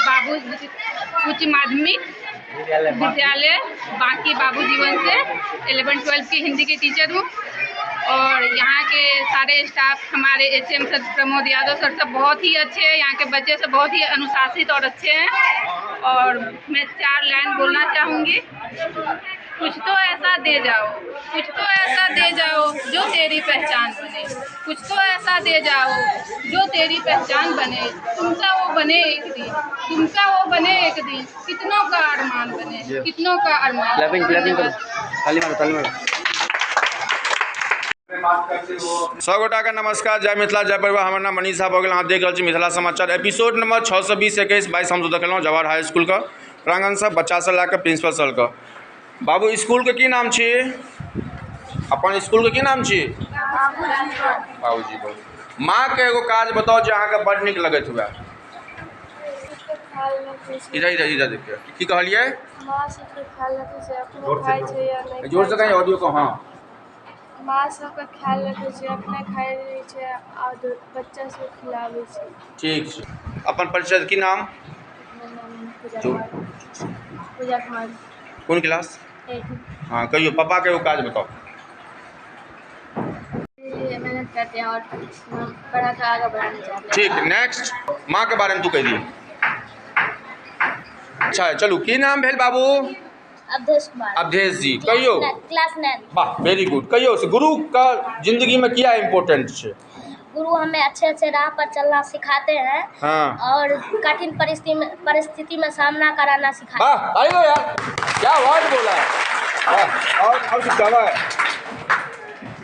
बाबू उच्च माध्यमिक विद्यालय बांकी बाबू जीवन से 11 12 की हिंदी की टीचर हूँ। और यहाँ के सारे स्टाफ हमारे HM sir Pramod Yadav sir सब बहुत ही अच्छे हैं। यहाँ के बच्चे सब बहुत ही अनुशासित और अच्छे हैं। और मैं 4 लाइन बोलना चाहूँगी। कुछ तो ऐसा दे जाओ, कुछ तो ऐसा दे जाओ जो तेरी पहचान बने, कुछ तो ऐसा दे जाओ जो तेरी पहचान बने, तुमसा वो बने एक दिन, तुमसा वो बने एक दिन, कितनों का अरमान बने, कितनों का अरमान। क्लैपिंग क्लैपिंग करो, ताली मारो, ताली मारो। सब गोटा के नमस्कार, जय मिथिला जय परिवार। हमर नाम मनीष झा भऽ गेल। अहाँ देख रहल छी मिथिला समाचार एपिसोड नंबर 620 21 22। हमसब देखलहुँ जवाहर हाई स्कूल के प्रांगणसँ बच्चा से लए कऽ प्रिंसिपल सर के। बाबू स्कूल के की नाम छी? अपन स्कूल के की नाम छी? बाबूजी। माँ के एगो काज बताओ जे अहाँके बड नीक लगैत हुए। इधर इधर इधर देखिए, की कहलियै? जोर से कहीं ऑडियो को। हाँ, माँ सबके ख्याल रखै छै, अपने खाइ रहै छै और बच्चा सबके खिलाबै छै। ठीक छै। अपन परिचय, की नाम? पूजा कुमार। कोन क्लास? हाँ कहियो, पापा के एगो काज बताओ। मेहनत करते हैं और पढ़ा कर आगे बढ़ाना चाहते हैं। ठीक, नेक्स्ट। माँ के बारे में तू कह दिए। अच्छा चलू, की नाम भेल बाबू? अवधेश कुमार। अवधेश जी, कहियो। क्लास 9। वाह, वेरी गुड। कहियो गुरु का जिंदगी में क्या इम्पोर्टेंट है? गुरु हमें अच्छे अच्छे राह पर चलना सिखाते हैं। हाँ। और कठिन परिस्थिति में सामना कराना सिखाते हैं। वाह भाई यार, क्या वर्ड बोला है। और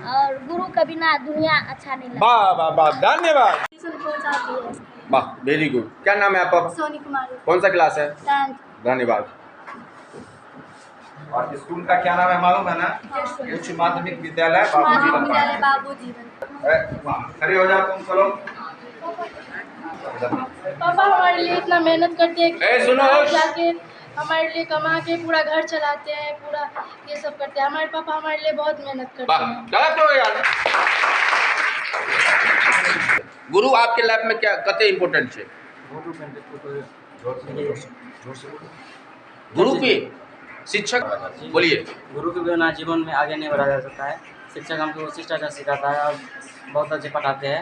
और गुरु के बिना दुनिया अच्छा नहीं लगता। वाह वाह वाह, धन्यवाद। वाह वेरी गुड। क्या नाम है आपका? सोनी कुमारी। कौन सा क्लास है? 10th। धन्यवाद। और स्कूल का क्या नाम है मालूम है ना? उच्च माध्यमिक विद्यालय बाबू जीवन। खड़े हो जाओ तुम, चलो। पापा हमारे लिए इतना मेहनत करते हैं कि सुनो, जाके हमारे लिए कमा के पूरा घर चलाते हैं, पूरा ये सब करते हैं। हमारे पापा हमारे लिए बहुत मेहनत करते हैं। तो यार गुरु आपके लाइफ में क्या कते इम्पोर्टेंट है? गुरु के शिक्षक बोलिए। गुरु के बिना जीवन में आगे नहीं बढ़ा जा सकता है। शिक्षक हमको शिष्टाचार सिखाता है और बहुत अच्छे पढ़ाते हैं।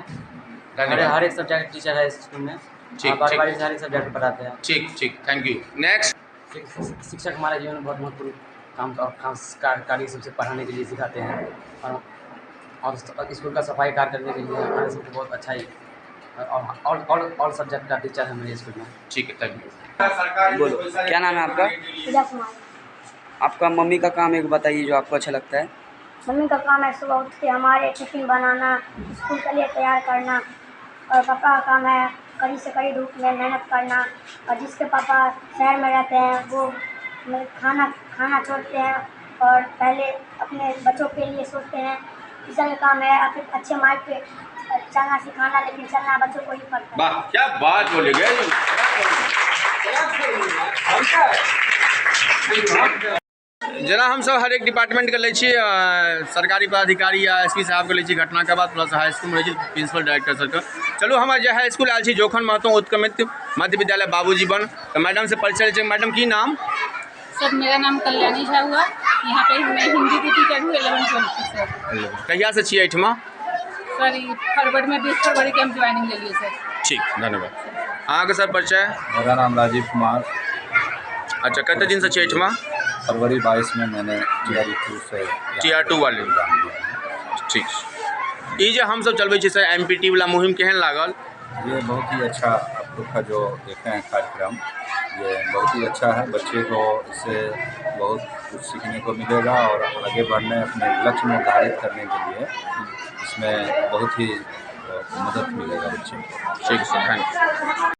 हर एक सब्जेक्ट टीचर है स्कूल में, बारी बारी से हर एक सब्जेक्ट पढ़ाते हैं। ठीक ठीक, thank you. Next. शिक्षक हमारे जीवन में बहुत महत्वपूर्ण काम और खास कार्य सबसे पढ़ाने के लिए सिखाते हैं और स्कूल का सफाई कार्य करने के लिए हमारे सबको बहुत अच्छा ही और सब्जेक्ट का टीचर है मेरे स्कूल में। ठीक है, thank you. बोलो, क्या नाम है आपका? पूजा कुमार। आपका मम्मी का काम एक बताइए जो आपको अच्छा लगता है। मम्मी का काम है सुबह उठ के हमारे टिफिन बनाना, स्कूल के लिए तैयार करना। और पापा का काम है कड़ी से कड़ी धूप में मेहनत करना। और जिसके पापा शहर में रहते हैं वो खाना खाना छोड़ते हैं और पहले अपने बच्चों के लिए सोचते हैं। टीचर का काम है अपने अच्छे मार्ग पे चलना सिखाना, लेकिन चलना बच्चों को ही पड़ता है। वाह क्या बात बोली गई। जेना हमसब हरेक डिपार्टमेंट के लै छी, सरकारी पदाधिकारी या एस पी साहब के लै छी घटना के बाद, प्लस हाई स्कूल में रहै छी प्रिंसिपल डायरेक्टर सर के। चलू हम जे हाई स्कूल आयल छी जोखन महतो उत्क्रमित मध्य विद्यालय बाबू जीवन, तऽ मैडम से परिचय छै। मैडम की नाम? सर मेरा नाम कल्याणी झा हुआ। यहाँ पे मैं हिंदी की टीचर हूँ 11 12 की। सर कहिया से छियै एहिठमा? सर फरवरी में 20 फरवरी के हम ज्वाइनिंग लेलिए सर। ठीक, धन्यवाद। अहाँके सर परिचय? मेरा नाम राजीव कुमार। अच्छा, कते दिन से छियै एहिठमा? फरवरी 22 में मैंने TR2 से TR2 वाले। ठीक। ई जे हमसब चलबै छी सर MPT वाला मुहिम केहन लागल? ये बहुत ही अच्छा आप लोग का जो देखे हैं कार्यक्रम, ये बहुत ही अच्छा है। बच्चे को इससे बहुत कुछ सीखने को मिलेगा और आगे बढ़ने, अपने लक्ष्य निर्धारित करने के लिए इसमें बहुत ही मदद मिलेगा बच्चे को। ठीक सर, thank you.